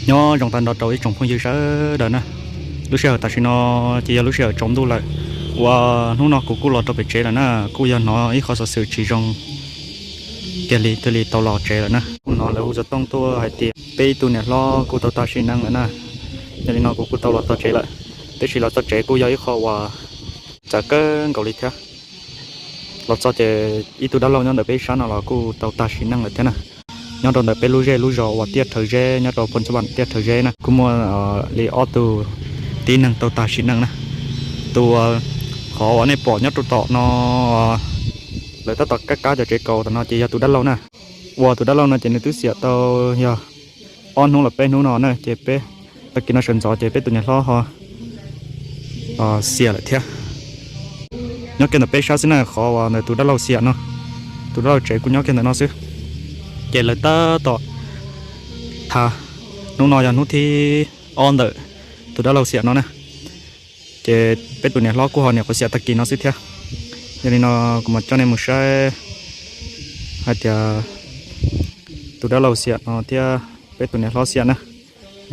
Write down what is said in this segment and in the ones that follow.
Nyob zoo tag nrho rau ib tsoom phooj ywg sawv daws na. Lub sij hawm tam sim no ces yog lub sij hawm tsaus ntuj lawm, uas hnub no kuv kuj los rau pem tsev lawm na, kuj yog hnov ib qho xov xwm tsis zoo kiag li thiaj li tau los tsev lawm na. Kuj hnov lawv hu xov tooj tuaj hais tias peb ib tug niam hlob kuj tau tag sim neej lawm na. Yog li no kuv kuj tau los txog tsev lawm, tab sis los txog tsev kuj yog ib qho uas txawv kawg nkaus li thiab. Los txog ces ib tug dab laug nyob ntawm peb sab no los kuj tau tag sim neej lawm thiab na. Nyob rau ntawm peb lub zej lub zos uas Tiaj Rhawv Zeb, nyob rau Phoo Xab Vam Tiaj Rhawv Zeb na, kuj muaj li ob tug tib neeg tau tag sim neej na. Tus qhov uas nej pom nyob rau tom no, lawv tab tom kab kab cov tsev kaus tom no ces yog tus dab laug na. Uas tus dab laug no ces nws twb xiam tau yog ob hnub los peb hnub no na, ces peb tag kis no sawv ntxov ces peb tus niam hlob ho xiam lawm thiab. Nyob kiag ntawm peb sab xwb na, qhov uas ntawm tus dab laug xiam no, tus dab laug tsev kuj nyob kiag ntawm no xwb. Ces lawv tab tom tha, hnub no yog hnub thib ob ntawm tus dab laug xiam no na. Ces peb tus niam hlob kuj ho nyuam qhuav xiam tag kis no xwb thiab. Yog li no kuv mam coj nej mus saib hais tias tus dab laug xiam no thiab peb tus niam hlob xiam na,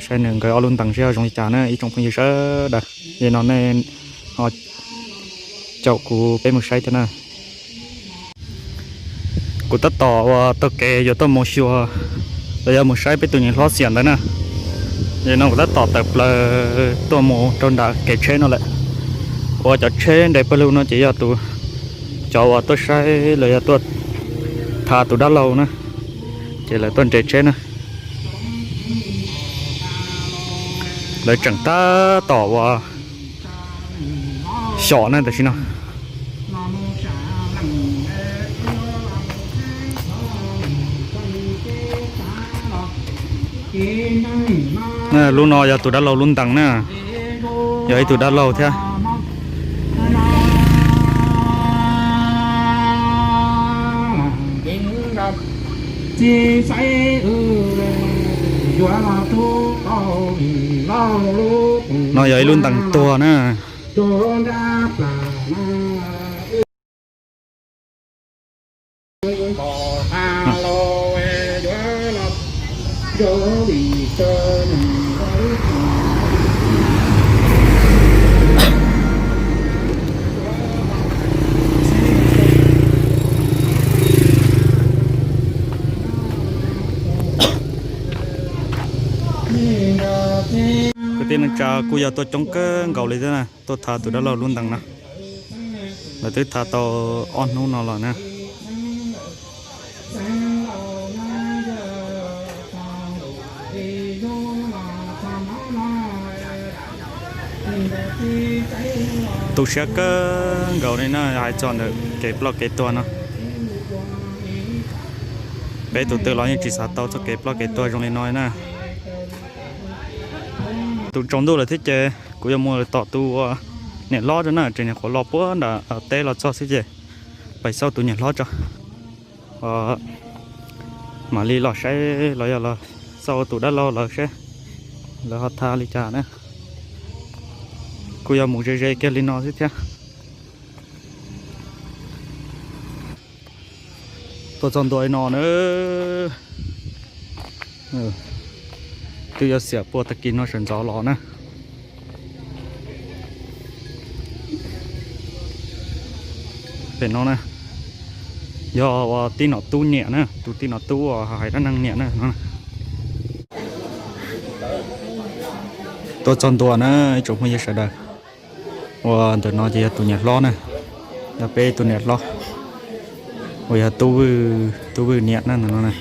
saib nws nkawd ob lub ntees seb ho zoo li cas na ib tsoom phooj ywg sawv daws. Yog li no nej ho caum kuv peb mus saib thiab na. Kuv tab tom uas taug kev yuav tuaj mus xyuas los yog mus saib peb tus niam hlob xiam ntawd na. Yog li no kuv tab tom tawm plaws tuaj mus rau nram kev tsheb no lawm. Uas cov tsheb nres pawg lug no ces yog tus, cov uas tuaj saib los yog tuaj tha tus dab laug na, ces lawv tuaj nres tsheb na. Lawv tseem tab tom uas xyom na tam sim no. Lub no yog tus dab laug lub ntees na, yog ib tug dab laug thiab. No yog ib lub ntees tuag na. Kwv tij neej tsa kuj yog tuaj coob kawg nkaus li thiab na, tuaj tha tus dab laug lub ntees na. Lawv twb tha tau ob hnub no los na. Tu siab kawg nkaus li na, hais txog ntawm kev ploj kev tuag no. Peb tus twg los yeej tsis xav tau txoj kev ploj kev tuag zoo li no na. Tus tsaus ntuj lawm thiab ces kuv yuav mus tom tus niam hlob tso na, tseem nyuam qhuav los puag nram teb los txog xwb ces pais xauj tus niam hlob tso. Mam li los saib los yog los xauj tus dab laug lawv seb lawv ho tha li cas na. Kuj yog mus ze ze kiag li no xwb thiab. Tuaj txog ntua li no na. Twb yuav xiam puag tag kis no sawv ntxov los na. Pem no na, yog ua tij nom tub niam na, tus tij nom tub uas hais dab neeg niam na no. Tuaj txog ntua na ib tsoom phooj ywg sawv daws. Ua ntawm no ces yog tus niam hlob na, yog peb tus niam hlob uas yog Tub Vwj niam na no na.